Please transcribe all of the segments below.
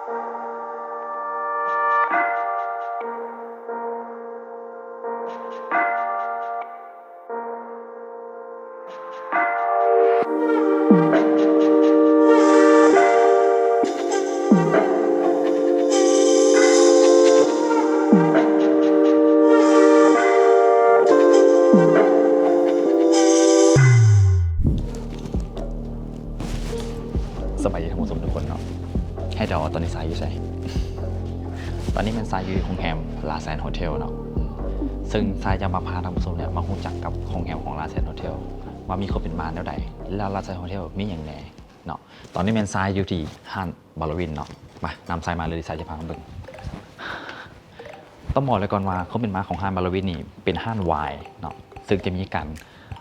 ສະບາຍດີທ່ານຜູ້ຊົມທຸກຄົນເນາະ. ໃຫ້ເດົາວ່າຕອນນີ້ຊາຍຢູ່ໃສ? ຕອນນີ້ແມ່ນຊາຍຢູ່ໂຮງແຮມ Radisson Hotel ເນາະ. ອືມ ເຊິ່ງຊາຍຈະມາພາທ່ານຜູ້ຊົມເນຍມາຮູ້ຈັກກັບໂຮງແຮມຂອງ Radisson Hotel ວ່າມີຄວາມເປັນມາແນວໃດ ແລ້ວ Radisson Hotel ມີຫຍັງແດ່ເນາະ. ຕອນນີ້ແມ່ນຊາຍຢູ່ທີ່ຮ້ານ Baldwin ເນາະ. ມາ ນຳຊາຍມາເລີຍ ຊາຍຈະພາມາເບິ່ງ. ຕ້ອງບອກເລີຍກ່ອນວ່າ ຄວາມເປັນມາຂອງຮ້ານ Baldwin ນີ້ເປັນຮ້ານວາຍເນາະ, ເຊິ່ງຈະມີການ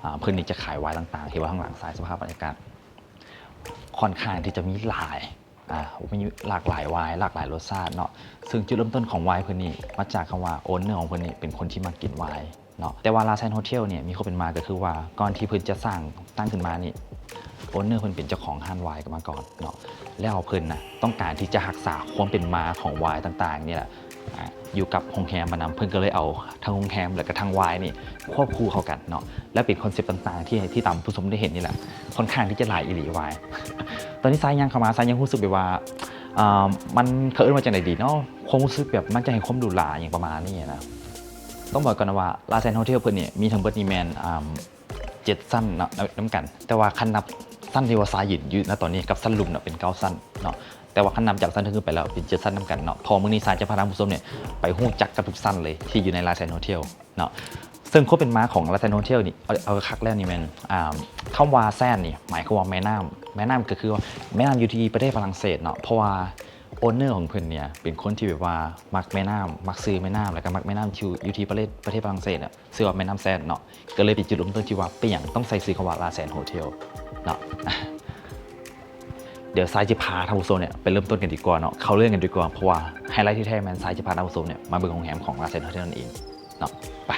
ອ່າ ເພິ່ນນີ້ຈະຂາຍວາຍຕ່າງໆ ທີ່ວ່າທາງຫຼັງຊາຍ ສະພາບບັນຍາກາດ ຄ່ອນຂ້າງທີ່ຈະມີຫຼາຍ ອ່າ ມີຫຼາກຫຼາຍວາຍ ຫຼາກຫຼາຍລົດຊາດເນາະ. ເຊິ່ງຈຸດເລີ່ມຕົ້ນຂອງວາຍເພິ່ນນີ້ມາຈາກຄຳວ່າ owner ຂອງເພິ່ນນີ້ເປັນຄົນທີ່ມັກກິນວາຍເນາະ. ແຕ່ວ່າ Radisson Hotel ນີ້ມີຄວາມເປັນມາກໍຄືວ່າ ກ່ອນທີ່ເພິ່ນຈະສ້າງ ຕັ້ງຂຶ້ນມານີ້ owner ເພິ່ນເປັນເຈົ້າຂອງຮ້ານວາຍກັນມາກ່ອນເນາະ. ແລ້ວເພິ່ນນະຕ້ອງການທີ່ຈະຮັກສາຄວາມເປັນມາຂອງວາຍຕ່າງໆນີ້ແຫຼະ ອ່າ ຢູ່ກັບໂຮງແຮມມານຳ, ເພິ່ນກໍເລີຍເອົາທັງໂຮງແຮມ ແລະກະທັງວາຍນີ້ຄວບຄູ່ເຂົ້າກັນເນາະ. ແລະເປັນຄອນເຊັບຕ່າງໆ ທີ່ ທີ່ທ່ານຜູ້ຊົມໄດ້ເຫັນນີ້ແຫຼະ ຄ່ອນຂ້າງທີ່ຈະຫຼາຍອີ່ຫຼີວາຍ. ຕອນນີ້ຊາຍຍ່າງເຂົ້າມາ ຊາຍຍັງຮູ້ສຶກແບບວ່າ ອ່າ ມັນ ເຂົາເອີ້ນວ່າຈັ່ງໃດດີເນາະ, ຄວາມຮູ້ສຶກແບບມັນຈະໃຫ້ຄວາມຫຼູຫຼາຫຍັງປະມານນີ້ນະ. ຕ້ອງບອກກ່ອນນະວ່າ Radisson Hotel ເພິ່ນນີ້ມີທັງເບິດນີ້ແມ່ນ ອ່າ ເຈັດຊັ້ນເນາະ ນຳ ນຳກັນ, ແຕ່ວ່າຄັນນັບຊັ້ນທີ່ວ່າຊາຍຢືນຢູ່ນະຕອນນີ້ກັບຊັ້ນລຸ່ມນະ ເປັນເກົ້າຊັ້ນເນາະ. ແຕ່ວ່າຄັນນັບຈາກຊັ້ນເທິງຂຶ້ນໄປແລ້ວເປັນເຈັດຊັ້ນນຳກັນເນາະ. ເພາະມື້ນີ້ຊາຍຈະພາທ່ານຜູ້ຊົມນີ້ໄປຮູ້ຈັກກັບທຸກຊັ້ນເລີຍ ທີ່ຢູ່ໃນ Radisson Hotel ເນາະ. ເຊິ່ງຄວາມເປັນມາຂອງ Radisson Hotel ນີ້ ເອົາ ເອົາຄັກແລ້ວນີ້ແມ່ນ ອ່າ ຄຳວ່າ Seine ນີ້ໝາຍຄວາມວ່າແມ່ນ້ຳ, ແມ່ນ້ຳກໍຄືວ່າແມ່ນ້ຳຢູ່ທີ່ປະເທດຝຣັ່ງເສດເນາະ. ເພາະວ່າ owner ຂອງເພິ່ນເນຍເປັນຄົນທີ່ແບບວ່າມັກແມ່ນ້ຳ, ມັກຊື່ແມ່ນ້ຳ ແລ້ວກໍມັກແມ່ນ້ຳທີ່ຢູ່ທີ່ປະເທດ ປະເທດຝຣັ່ງເສດເນຍ ຊື່ວ່າແມ່ນ້ຳ Seine ເນາະ. ກໍເລີຍເປັນຈຸດເລີ່ມຕົ້ນທີ່ວ່າເປັນຫຍັງຕ້ອງໃສ່ຊື່ຄຳວ່າ Radisson Hotel ເນາະ. ດຽວຊາຍຈະພາທ່ານຜູ້ຊົມເນຍໄປເລີ່ມຕົ້ນກັນດີກວ່າເນາະ, ເຂົ້າເລື່ອງກັນດີກວ່າ, ເພາະວ່າໄຮໄລທີ່ແທ້ແມ່ນຊາຍຈະພາທ່ານຜູ້ຊົມເນຍມາເບິ່ງໂຮງແຮມຂອງ Radisson Hotel ນັ້ນເອງເນາະ. ໄປ.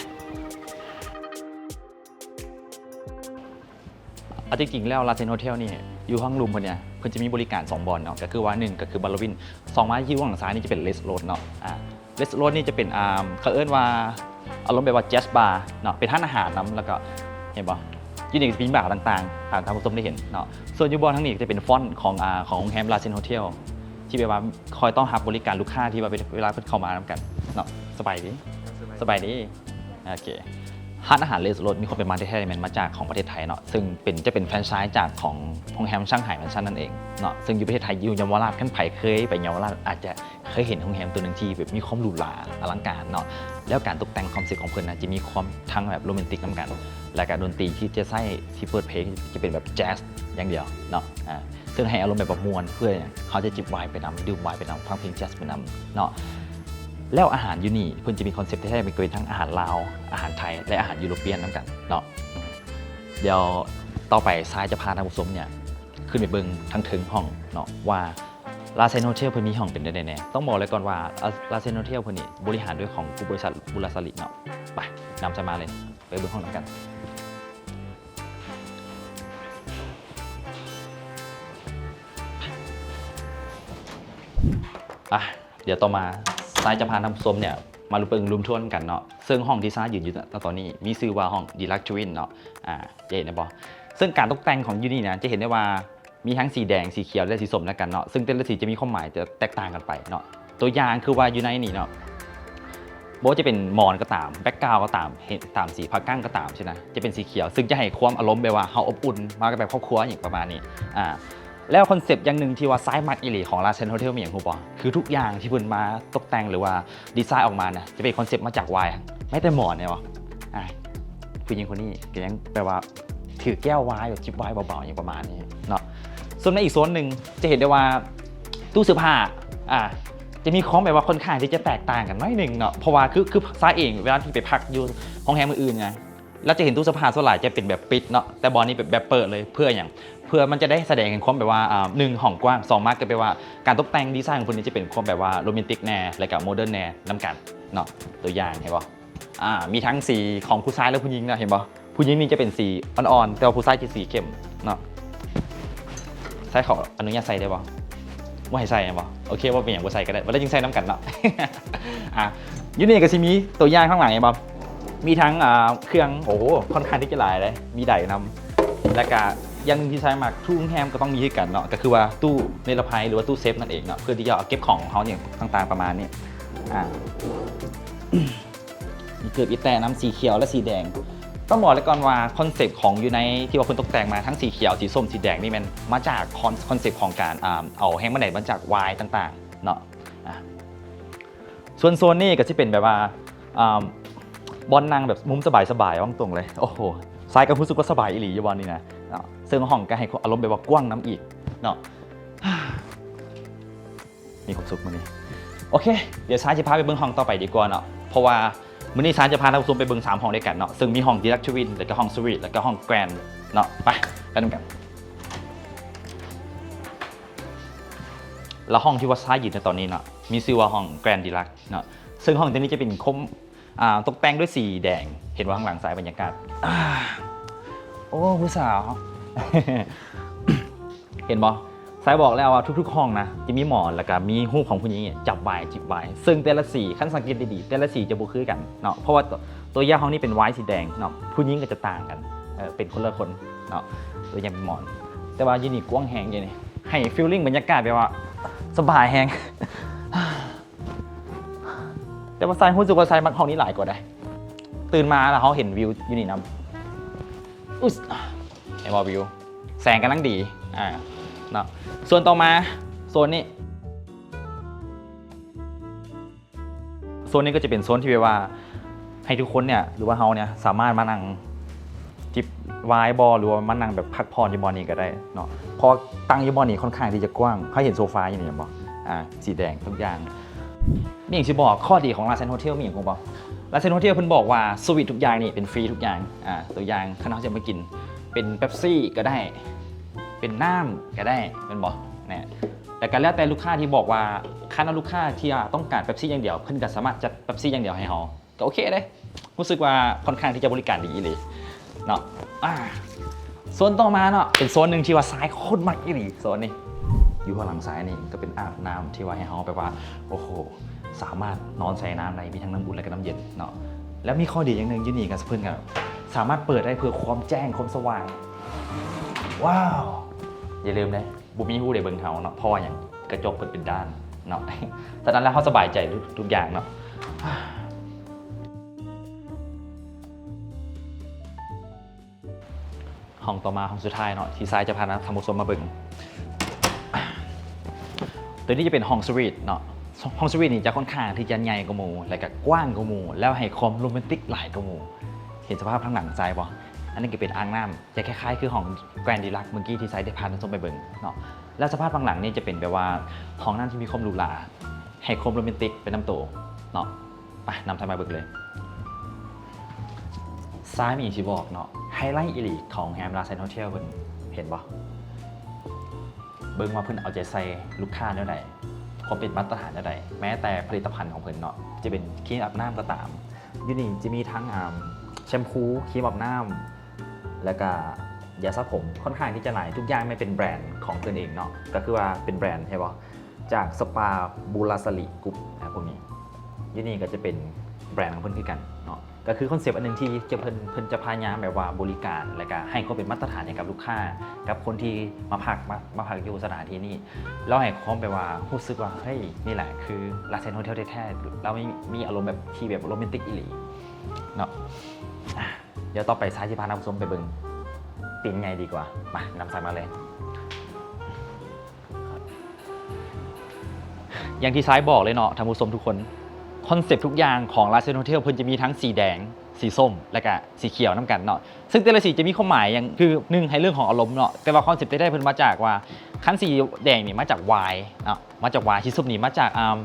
ເອົາຈິງໆແລ້ວ Radisson Hotel ນີ້ຢູ່ທາງລຸ່ມເພິ່ນເນຍ ເພິ່ນຈະມີບໍລິການສອງບ່ອນເນາະ, ກໍຄືວ່າໜຶ່ງກໍຄື Baldwin, ສອງມາຢູ່ທາງຊ້າຍນີ້ຈະເປັນ Let's Road ເນາະ. ອ່າ Let's Road ນີ້ຈະເປັນ ອ່າ ເຂົາເອີ້ນວ່າອາລົມແບບວ່າ jazz bar ເນາະ, ເປັນຮ້ານອາຫານນຳ, ແລ້ວກໍເຫັນບໍ່ ຢູ່ນີ້ກໍຈະມີບາຕ່າງໆ ຕາມທ່ານຜູ້ຊົມໄດ້ເຫັນເນາະ. ສ່ວນຢູ່ບ່ອນທາງນີ້ກໍຈະເປັນ front ຂອງ ອ່າ ຂອງໂຮງແຮມ Radisson Hotel ທີ່ແບບວ່າຄອຍຕ້ອນຮັບບໍລິການລູກຄ້າທີ່ວ່າເວລາເພິ່ນເຂົ້າມານຳກັນເນາະ. ສະບາຍດີ ສະບາຍດີ. ໂອເຄ ຮ້ານອາຫານ Let's Road ມີຄວາມເປັນມາແທ້ໆ ແມ່ນມາຈາກຂອງປະເທດໄທເນາະ, ເຊິ່ງເປັນ ຈະເປັນ franchise ຈາກຂອງໂຮງແຮມ Shanghai Mansion ນັ້ນເອງເນາະ. ເຊິ່ງຢູ່ປະເທດໄທ ຢູ່ເຍົາວະລາດ, ຄັນໃຜເຄີຍໄປເຍົາວະລາດ ອາດຈະເຄີຍເຫັນໂຮງແຮມຕົວໜຶ່ງທີ່ແບບມີຄວາມຫຼູຫຼາອະລັງການເນາະ. ແລ້ວການຕົກແຕ່ງຄອນເຊັບຂອງເພິ່ນນະ ຈະມີຄວາມທັງແບບໂຣແມນຕິກນຳກັນ, ແລ້ວກະດົນຕີທີ່ຈະໃຊ້ທີ່ເປີດເພງຈະເປັນແບບ jazz ຢ່າງດຽວເນາະ. ອ່າ ເຊິ່ງໃຫ້ອາລົມແບບວ່າມ່ວນ ເພື່ອຫຍັງ ເຮົາຈະຈິບວາຍໄປນຳ, ດື່ມວາຍໄປນຳ, ຟັງເພງແຈສໄປນຳເນາະ. ແລ້ວອາຫານຢູ່ນີ້ເພິ່ນຈະມີຄອນເຊັບແທ້ໆ ເປັນທັງອາຫານລາວ, ອາຫານໄທ ແລະ ອາຫານຢູໂຣປຽນນຳກັນເນາະ. ດຽວຕໍ່ໄປຊາຍຈະພາທ່ານຜູ້ຊົມເນຍຂຶ້ນໄປເບິ່ງທາງເທິງຫ້ອງເນາະ ວ່າ Radisson Hotel ເພິ່ນມີຫ້ອງເປັນແນວໃດແດ່. ຕ້ອງບອກເລີຍກ່ອນວ່າ Radisson Hotel ເພິ່ນນີ້ບໍລິຫານໂດຍຂອງຜູ້ບໍລິສັດ ບຸນລາສະລິ ເນາະ. ໄປ ນຳຊາຍມາເລີຍ ໄປເບິ່ງຫ້ອງນຳກັນ. ອ່ະ ດຽວຕໍ່ມາຊາຍຈະພາທ່ານຜູ້ຊົມເນຍມາເບິ່ງ room tour ນຳກັນເນາະ. ເຊິ່ງຫ້ອງທີ່ຊາຍຢືນຢູ່ ນະ ຕອນນີ້ມີຊື່ວ່າຫ້ອງ Deluxe Twin ເນາະ. ອ່າ ຈະເຫັນໄດ້ບໍ່? ເຊິ່ງການຕົກແຕ່ງຂອງຢູ່ນີ້ນະ ຈະເຫັນໄດ້ວ່າມີທັງສີແດງ, ສີຂຽວ ແລະ ສີສົ້ມນຳກັນເນາະ, ເຊິ່ງແຕ່ລະສີຈະມີຄວາມໝາຍແຕກຕ່າງກັນໄປເນາະ. ຕົວຢ່າງຄືວ່າຢູ່ໃນນີ້ເນາະ ບໍ່ວ່າຈະເປັນໝອນກໍຕາມ, ແບັກກຣາວກໍຕາມ, ເຫັນຕາມສີຜ້າກັ້ງກໍຕາມຊີ້ນະ ຈະເປັນສີຂຽວ, ເຊິ່ງຈະໃຫ້ຄວາມອາລົມແບບວ່າເຮົາອົບອຸ່ນມາກັບແບບຄອບຄົວຫຍັງປະມານນີ້. ອ່າ ແລ້ວຄອນເຊັບຢ່າງໜຶ່ງທີ່ວ່າຊາຍມັກອີ່ຫຼີຂອງ Radisson Hotel ມີຫຍັງຮູ້ບໍ່? ຄືທຸກຢ່າງທີ່ເພິ່ນມາຕົກແຕ່ງ ຫຼືວ່າດີໄຊອອກມານະ ຈະເປັນຄອນເຊັບມາຈາກວາຍ, ແມ້ແຕ່ໝອນເນາະ. ອ່າ ຜູ້ຍິງຄົນນີ້ກໍຍັງແບບວ່າຖືແກ້ວວາຍ ແບບຈິບວາຍເບົາໆ ຫຍັງປະມານນີ້ເນາະ. ສ່ວນໃນອີກໂຊນໜຶ່ງຈະເຫັນໄດ້ວ່າ ຕູ້ເສື້ອຜ້າ ອ່າ ຈະມີຄວາມແບບວ່າຄ່ອນຂ້າງທີ່ຈະແຕກຕ່າງກັນໜ້ອຍໜຶ່ງເນາະ, ເພາະວ່າຄື ຄືຊາຍເອງເວລາທີ່ໄປພັກຢູ່ໂຮງແຮມອື່ນໆນະ ລະຈະເຫັນຕູ້ເສື້ອຜ້າສ່ວນຫຼາຍຈະເປັນແບບປິດເນາະ, ແຕ່ບ່ອນນີ້ແບບ ແບບເປີດເລີຍ. ເພື່ອຫຍັງ? ເພື່ອມັນຈະໄດ້ສະແດງເຫັນຄວາມແບບວ່າ ອ່າ ໜຶ່ງ ຫ້ອງກວ້າງ, ສອງມາກໍແບບວ່າການຕົກແຕ່ງດີໄຊຂອງເພິ່ນນີ້ຈະເປັນຄວາມແບບວ່າໂຣແມນຕິກແດ່ ແລ້ວກໍໂມເດີນແດ່ນຳກັນເນາະ. ຕົວຢ່າງເຫັນບໍ່? ອ່າ ມີທັງສີຂອງຜູ້ຊາຍ ແລະ ຜູ້ຍິງເນາະ, ເຫັນບໍ່? ຜູ້ຍິງນີ້ຈະເປັນສີອ່ອນໆ ແຕ່ວ່າຜູ້ຊາຍຈະສີເຂັ້ມເນາະ. ຊາຍຂໍອະນຸຍາດໃສ່ໄດ້ບໍ່? ບໍ່ໃຫ້ໃສ່ແມ່ນບໍ່? ໂອເຄ ບໍ່ເປັນຫຍັງ ບໍ່ໃສ່ກໍໄດ້ ບໍ່ໄດ້ຈຶ່ງໃສ່ນຳກັນເນາະ. ອ່າ ຢູ່ນີ້ກໍຊິມີຕົວຢ່າງຂ້າງຫຼັງເຫັນບໍ່? ມີທັງ ອ່າ ເຄື່ອງ ໂອ້ໂຫ ຂ້ອນຂ້າງທີ່ຈະຫຼາຍເລີຍ ມີໄດນຳ ແລ້ວກະຢ່າງໜຶ່ງທີ່ໃຊ້ມັກ ທຸກໂຮງແຮມກໍຕ້ອງມີຄືກັນເນາະ ກໍຄືວ່າຕູ້ນິລະໄພ ຫຼືວ່າຕູ້ເຊຟນັ້ນເອງເນາະ ເພື່ອທີ່ຈະເກັບຂອງຂອງເຮົາຫຍັງຕ່າງໆປະມານນີ້. ອ່າ ມີເກີບອີແຕະນຳ ສີຂຽວ ແລະ ສີແດງ. ຕ້ອງບອກເລີຍກ່ອນວ່າຄອນເຊັບຂອງຢູ່ໃນທີ່ວ່າເພິ່ນຕົກແຕ່ງມາ ທັງສີຂຽວ ສີສົ້ມ ສີແດງນີ້ແມ່ນມາຈາກຄອນ ຄອນເຊັບຂອງການ ອ່າ ເອົາແຮງບັນໄດມາຈາກວາຍຕ່າງໆເນາະ. ອ່າ ສ່ວນໂຊນນີ້ກໍຊິເປັນແບບວ່າ ອ່າ ບ່ອນນັ່ງແບບມຸມສະບາຍໆ ເວົ້າຕົງເລີຍ. ໂອ້ໂຫ ຊາຍກໍຮູ້ສຶກວ່າສະບາຍອີ່ຫຼີຢູ່ບ່ອນນີ້ນະເນາະ ເຊິ່ງຫ້ອງກໍໃຫ້ອາລົມແບບວ່າກວ້າງນຳອີກເນາະ. ມີຄວາມສຸກມື້ນີ້. ໂອເຄ ດຽວຊາຍຊິພາໄປເບິ່ງຫ້ອງຕໍ່ໄປດີກວ່າເນາະ ເພາະວ່າມື້ນີ້ຊາຍຈະພາທ່ານຜູ້ຊົມໄປເບິ່ງສາມຫ້ອງດ້ວຍກັນເນາະ ເຊິ່ງມີຫ້ອງ Deluxe Twin ແລ້ວກໍຫ້ອງ Suite ແລ້ວກໍຫ້ອງ Grand ເນາະ. ໄປ ໄປນຳກັນ. ແລ້ວຫ້ອງທີ່ວ່າຊາຍຢືນໃນຕອນນີ້ເນາະ ມີຊື່ວ່າຫ້ອງ Grand Deluxe ເນາະ ເຊິ່ງຫ້ອງຕົວນີ້ຈະເປັນຄົມ ອ່າ ຕົກແຕ່ງດ້ວຍສີແດງ. ເຫັນບໍ່ ຂ້າງຫຼັງຊາຍ ບັນຍາກາດ ອ່າ ໂອ້ ຜູ້ສາວ ເຫັນບໍ່? ຊາຍບອກແລ້ວວ່າທຸກໆຫ້ອງນະ ຈະມີໝອນ ແລ້ວກະມີຮູບຂອງຜູ້ຍິງຈັບໄວ້ ຈິບໄວ້ ເຊິ່ງແຕ່ລະສີ ຄັນສັງເກດດີໆ ແຕ່ລະສີຈະບໍ່ຄືກັນເນາະ ເພາະວ່າຕົວ ຕົວຢ່າງຫ້ອງນີ້ເປັນວາຍສີແດງເນາະ ຜູ້ຍິງກໍຈະຕ່າງກັນ ເອີ ເປັນຄົນລະຄົນເນາະ. ຕົວຢ່າງເປັນໝອນ ແຕ່ວ່າຢູ່ນີ້ກວ້າງແຮງ ຢູ່ນີ້ໃຫ້ຟີລລິ້ງບັນຍາກາດແບບວ່າສະບາຍແຮງ. ແຕ່ວ່າຊາຍຮູ້ສຶກວ່າຊາຍມັກຫ້ອງນີ້ຫຼາຍກວ່າໃດ໋ ຕື່ນມາແລ້ວເຮົາເຫັນວິວຢູ່ນີ້ນຳ. ອຸດ ເຫັນບໍ່ ວິວ ແສງກຳລັງດີ ອ່າ ເນາະ. ສ່ວນຕໍ່ມາ ໂຊນນີ້ ໂຊນນີ້ກໍຈະເປັນໂຊນທີ່ແບບວ່າ ໃຫ້ທຸກຄົນເນຍ ຫຼືວ່າເຮົາເນຍ ສາມາດມານັ່ງຈິບວາຍບໍ ຫຼືວ່າມານັ່ງແບບພັກຜ່ອນຢູ່ບ່ອນນີ້ກໍໄດ້ເນາະ ເພາະວ່າຕັ້ງຢູ່ບ່ອນນີ້ຄ່ອນຂ້າງທີ່ຈະກວ້າງ. ເຮົາເຫັນໂຊຟາຢູ່ນີ້ແມ່ນບໍ່? ອ່າ ສີແດງທຸກຢ່າງ. ມີຫຍັງຊິບອກ ຂໍ້ດີຂອງ Larsen Hotel ມີຫຍັງຮູ້ບໍ່? Larsen Hotel ເພິ່ນບອກວ່າ Suite ທຸກຢ່າງນີ້ເປັນຟຣີທຸກຢ່າງ. ອ່າ ຕົວຢ່າງ ຄັນເຮົາຈະມາກິນເປັນເປັບຊີກໍໄດ້ ເປັນນ້ຳກໍໄດ້ ແມ່ນບໍ່? ແນະ ແລ້ວກໍແລ້ວແຕ່ລູກຄ້າທີ່ບອກວ່າ ຄັນວ່າລູກຄ້າທີ່ຕ້ອງການເປັບຊີຢ່າງດຽວ ເພິ່ນກໍສາມາດຈັດເປັບຊີຢ່າງດຽວໃຫ້ເຮົາ ກໍໂອເຄເດ້ ຮູ້ສຶກວ່າຄ່ອນຂ້າງທີ່ຈະບໍລິການດີອີ່ຫຼີເນາະ. ອ່າ ໂຊນຕໍ່ມາເນາະ ເປັນໂຊນໜຶ່ງທີ່ວ່າຊາຍໂຄດມັກອີ່ຫຼີ ໂຊນນີ້ ຢູ່ຂ້າງຫຼັງຊາຍນີ້ກໍເປັນອ່າງນ້ຳທີ່ວ່າໃຫ້ເຮົາແບບວ່າ ໂອ້ໂຫ ສາມາດນອນແຊ່ນ້ຳໄດ້ ມີທັງນ້ຳອຸ່ນ ແລະ ກໍນ້ຳເຢັນເນາະ. ແລ້ວມີຂໍ້ດີຢ່າງໜຶ່ງ ຢູ່ນີ້ກໍເພິ່ນກໍສາມາດເປີດໄດ້ເພື່ອຄວາມແຈ້ງ ຄວາມສະຫວ່າງ. ວ້າວ ຢ່າລືມເດ້ ບໍ່ມີຮູ້ໄດ້ເບິ່ງເຮົາເນາະ ເພາະວ່າຫຍັງ ກະຈົກເພິ່ນເປັນດ້ານເນາະ. ສະນັ້ນແລ້ວເຮົາສະບາຍໃຈທຸກ ທຸກຢ່າງເນາະ. ຫ້ອງຕໍ່ມາ ຫ້ອງສຸດທ້າຍເນາະ ທີ່ຊາຍຈະພາທ່ານຜູ້ຊົມມາເບິ່ງ ໂຕນີ້ຈະເປັນຫ້ອງ Suite ເນາະ. ຫ້ອງ Suite ນີ້ຈະຄ່ອນຂ້າງທີ່ຈະໃຫຍ່ກວ່າໝູ່ ແລະກະກວ້າງກວ່າໝູ່ ແລ້ວໃຫ້ຄວາມໂຣແມນຕິກຫຼາຍກວ່າໝູ່. ເຫັນສະພາບທາງຫຼັງຊາຍບໍ່? ອັນນີ້ກໍເປັນອ່າງນ້ຳ ຈະຄ້າຍໆຄືຫ້ອງ Grand Deluxe ເມື່ອກີ້ທີ່ຊາຍໄດ້ພາທ່ານຜູ້ຊົມໄປເບິ່ງເນາະ. ແລ້ວສະພາບທາງຫຼັງນີ້ຈະເປັນແບບວ່າຫ້ອງນ້ຳທີ່ມີຄວາມຫຼູຫຼາ ໃຫ້ຄວາມໂຣແມນຕິກໄປນຳໂຕເນາະ. ໄປ ນຳທ່ານມາເບິ່ງເລີຍ. ຊາຍມີຫຍັງຊິບອກເນາະ ໄຮໄລອີ່ຫຼີຂອງໂຮງແຮມ Larsen Hotel ເພິ່ນ ເຫັນບໍ່? ເບິ່ງວ່າເພິ່ນເອົາໃຈໃສ່ລູກຄ້າແນວໃດ ຄວາມເປັນມາດຕະຖານແນວໃດ ແມ້ແຕ່ຜະລິດຕະພັນຂອງເພິ່ນເນາະ ຈະເປັນຄຣີມອາບນ້ຳກໍຕາມ ຢູ່ນີ້ຈະມີທັງ ອ່າ ແຊມພູ ຄຣີມອາບນ້ຳ ແລ້ວກະຢາສະຜົມ ຄ່ອນຂ້າງທີ່ຈະຫຼາຍ ທຸກຢ່າງແມ່ນເປັນແບຣນຂອງເພິ່ນເອງເນາະ ກໍຄືວ່າເປັນແບຣນ ເຫັນບໍ່ ຈາກ Spa Burasari Group ນະ ພວກນີ້ ຢູ່ນີ້ກໍຈະເປັນແບຣນຂອງເພິ່ນຄືກັນເນາະ. ກໍຄືຄອນເຊັບອັນໜຶ່ງທີ່ຈະເພິ່ນ ເພິ່ນຈະພະຍາຍາມແບບວ່າບໍລິການ ແລ້ວກະໃຫ້ຄວາມເປັນມາດຕະຖານໃຫ້ກັບລູກຄ້າ ກັບຄົນທີ່ມາພັກ ມາ ມາພັກຢູ່ສະຖານທີ່ນີ້. ລາວໃຫ້ຄວາມແບບວ່າ ຮູ້ສຶກວ່າ ເຮີ້ຍ ນີ້ແຫຼະຄື Larsen Hotel ແທ້ໆ ລາວມີ ມີອາລົມແບບທີ່ແບບໂຣແມນຕິກອີ່ຫຼີເນາະ. ອ່າ ດຽວຕໍ່ໄປຊາຍຊິພາທ່ານຜູ້ຊົມໄປເບິ່ງຕຽງໃຫຍ່ດີກວ່າ. ມາ ນຳຊາຍມາເລີຍ. ຢ່າງທີ່ຊາຍບອກເລີຍເນາະ ທ່ານຜູ້ຊົມທຸກຄົນ ຄອນເຊັບທຸກຢ່າງຂອງ Larsen Hotel ເພິ່ນຈະມີທັງສີແດງ ສີສົ້ມ ແລະກະສີຂຽວນຳກັນເນາະ. ເຊິ່ງແຕ່ລະສີຈະມີຄວາມໝາຍຫຍັງ ຄື ໜຶ່ງ ໃຫ້ເລື່ອງຂອງອາລົມເນາະ ແຕ່ວ່າຄອນເຊັບແທ້ໆເພິ່ນມາຈາກວ່າ ຄັນສີແດງນີ້ມາຈາກວາຍເນາະ ມາຈາກວາຍ ສີສົ້ມນີ້ມາຈາກ ອ່າ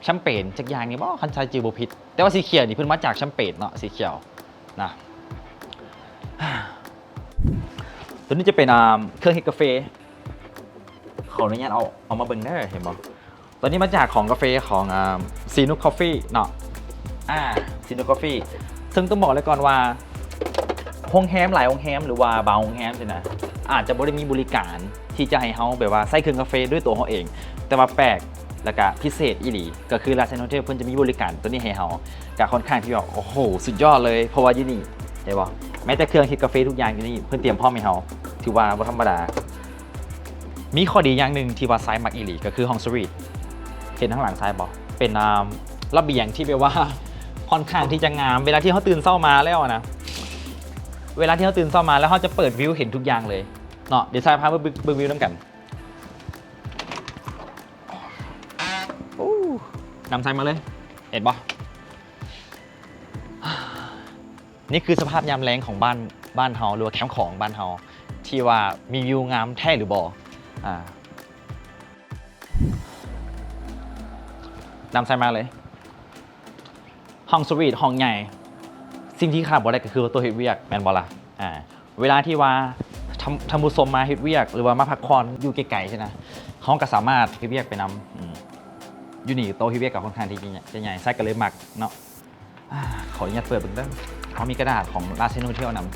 ແຊມເປນຈັກຢ່າງນີ້ບໍ ຄັນຊາຍຈື່ບໍ່ຜິດ. ແຕ່ວ່າສີຂຽວນີ້ເພິ່ນມາຈາກແຊມເປນເນາະ ສີຂຽວນະ. ຕົວນີ້ຈະເປັນ ອ່າ ເຄື່ອງເຮັດກາເຟ ຂໍອະນຸຍາດເອົາ ເອົາມາເບິ່ງເດີ ເຫັນບໍ່? ຕົວນີ້ມາຈາກຂອງກາເຟຂອງ ອ່າ Sinuk Coffee ເນາະ. ອ່າ Sinuk Coffee ເຊິ່ງຕ້ອງບອກເລີຍກ່ອນວ່າ ໂຮງແຮມຫຼາຍໂຮງແຮມ ຫຼືວ່າບາງໂຮງແຮມຊີ້ນະ ອາດຈະບໍ່ໄດ້ມີບໍລິການທີ່ຈະໃຫ້ເຮົາແບບວ່າໃຊ້ເຄື່ອງກາເຟດ້ວຍຕົວເຮົາເອງ. ແຕ່ວ່າແປກ ແລ້ວກະພິເສດອີ່ຫຼີ ກໍຄື Larsen Hotel ເພິ່ນຈະມີບໍລິການໂຕນີ້ໃຫ້ເຮົາ ກະຄ່ອນຂ້າງທີ່ແບບ ໂອ້ໂຫ ສຸດຍອດເລີຍ ເພາະວ່າຢູ່ນີ້ ເຫັນບໍ່ ແມ້ແຕ່ເຄື່ອງເຮັດກາເຟທຸກຢ່າງຢູ່ນີ້ ເພິ່ນຕຽມພ້ອມໃຫ້ເຮົາ ຖືວ່າບໍ່ທຳມະດາ. ມີຂໍ້ດີຢ່າງໜຶ່ງທີ່ວ່າຊາຍມັກອີ່ຫຼີ ກໍຄືຫ້ອງສະວີດ ເຫັນທາງຫຼັງຊາຍບໍ່ ເປັນ ອ່າ ລະບຽງທີ່ແບບວ່າຄ່ອນຂ້າງທີ່ຈະງາມ ເວລາທີ່ເຮົາຕື່ນເຊົ້າມາແລ້ວນະ ເວລາທີ່ເຮົາຕື່ນເຊົ້າມາແລ້ວ ເຮົາຈະເປີດວິວເຫັນທຸກຢ່າງເລີຍເນາະ. ດຽວຊາຍພາໄປເບິ່ງ ເບິ່ງວິວນຳກັນ. ໂອ້ ນຳຊາຍມາເລີຍ ເຫັນບໍ່? ນີ້ຄືສະພາບຍາມແລງຂອງບ້ານ ບ້ານເຮົາ ຫຼືວ່າແຄມຂອງບ້ານເຮົາ ທີ່ວ່າມີວິວງາມແທ້ຫຼືບໍ່? ອ່າ ນຳຊາຍມາເລີຍ. ຫ້ອງສະວີດ ຫ້ອງໃຫຍ່ ສິ່ງທີ່ຂາດບໍ່ໄດ້ກໍຄືໂຕະເຮັດວຽກ ແມ່ນບໍ່ລະ? ອ່າ ເວລາທີ່ວ່າທ່ານ ທ່ານຜູ້ຊົມມາເຮັດວຽກ ຫຼືວ່າມາພັກຜ່ອນຢູ່ໄກໆຊີ້ນະ ເຮົາກໍສາມາດເຮັດວຽກໄປນຳ. ອືມ ຢູ່ນີ້ໂຕະເຮັດວຽກກໍຄ່ອນຂ້າງທີ່ຈະໃຫຍ່ ຊາຍກໍເລີຍມັກເນາະ. ອ່າ ຂໍອະນຸຍາດເປີດເບິ່ງເດີ ເຮົາມີກະດາດຂອງ Larsen Hotel ນຳ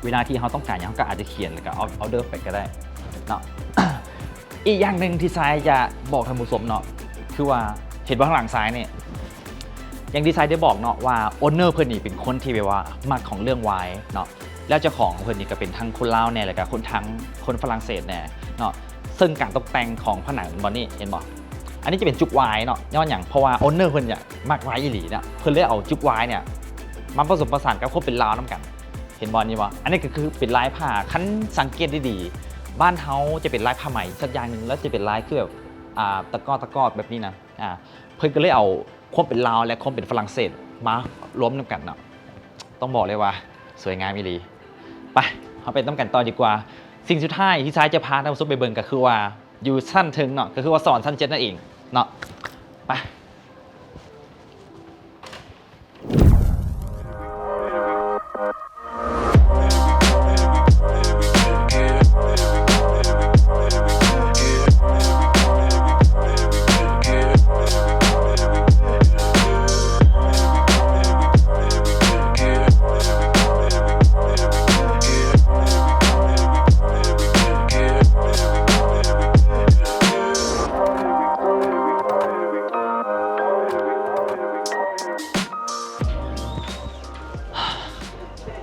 ເວລາທີ່ເຮົາຕ້ອງການຫຍັງ ເຮົາກໍອາດຈະຂຽນ ແລ້ວກໍເອົາ ເອົາເດີໄປກໍໄດ້ເນາະ. ອີກຢ່າງໜຶ່ງທີ່ຊາຍຈະບອກທ່ານຜູ້ຊົມເນາະ ຄືວ່າເຫັນບໍ່ ທາງຫຼັງຊາຍນີ້ ຢ່າງທີ່ຊາຍໄດ້ບອກເນາະວ່າ owner ເພິ່ນນີ້ເປັນຄົນທີ່ແບບວ່າມັກຂອງເລື່ອງວາຍເນາະ ແລ້ວເຈົ້າຂອງເພິ່ນນີ້ກໍເປັນທັງຄົນລາວແດ່ ແລ້ວກໍຄົນທັງ ຄົນຝຣັ່ງເສດແດ່ເນາະ. ເຊິ່ງການຕົກແຕ່ງຂອງຜະໜັງບ່ອນນີ້ ເຫັນບໍ່ ອັນນີ້ຈະເປັນຈຸກວາຍເນາະ. ຍ້ອນຫຍັງ? ເພາະວ່າ owner ເພິ່ນຢາກ ມັກວາຍອີ່ຫຼີເນາະ ເພິ່ນເລີຍເອົາຈຸກວາຍເນຍມາປະສົມປະສານກັບຄວາມເປັນລາວນຳກັນ ເຫັນບໍ່ນີ້ບໍ່? ອັນນີ້ກໍຄືເປັນລາຍຜ້າ ຄັນສັງເກດດີໆ ບ້ານເຮົາຈະເປັນລາຍຜ້າໄໝສັກຢ່າງໜຶ່ງ ແລ້ວຈະເປັນລາຍຄືແບບ ອ່າ ຕະກໍ ຕະກໍແບບນີ້ນະ. ອ່າ ເພິ່ນກໍເລີຍເອົາຄວາມເປັນລາວ ແລະ ຄວາມເປັນຝຣັ່ງເສດມາລວມນຳກັນເນາະ. ຕ້ອງບອກເລີຍວ່າສວຍງາມອີ່ຫຼີ. ໄປ ເຮົາໄປນຳກັນຕໍ່ດີກວ່າ. ສິ່ງສຸດທ້າຍທີ່ຊາຍຈະພາທ່ານຜູ້ຊົມໄປເບິ່ງກໍຄືວ່າ ຢູ່ຊັ້ນເທິງເນາະ ກໍຄືວ່າສະຫວັນຊັ້ນເຈັດນັ້ນເອງເນາະ. ໄປ. Bye.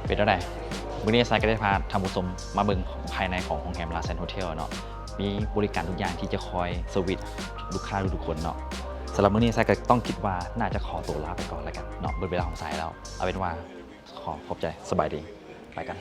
ເປັນແນວໃດ? ມື້ນີ້ຊາຍກໍໄດ້ພາທ່ານຜູ້ຊົມມາເບິ່ງພາຍໃນຂອງໂຮງແຮມ Larsen Hotel ເນາະ, ມີບໍລິການທຸກຢ່າງທີ່ຈະຄອຍເຊີວິດລູກຄ້າທຸກໆຄົນເນາະ. ສຳລັບມື້ນີ້ຊາຍກໍຕ້ອງຄິດວ່າໜ້າຈະຂໍຕົວລາໄປກ່ອນແລ້ວກັນເນາະ, ເບິດເວລາຂອງຊາຍແລ້ວ. ເອົາເປັນວ່າຂໍຂອບໃຈ, ສະບາຍດີ, ໄປກັນ.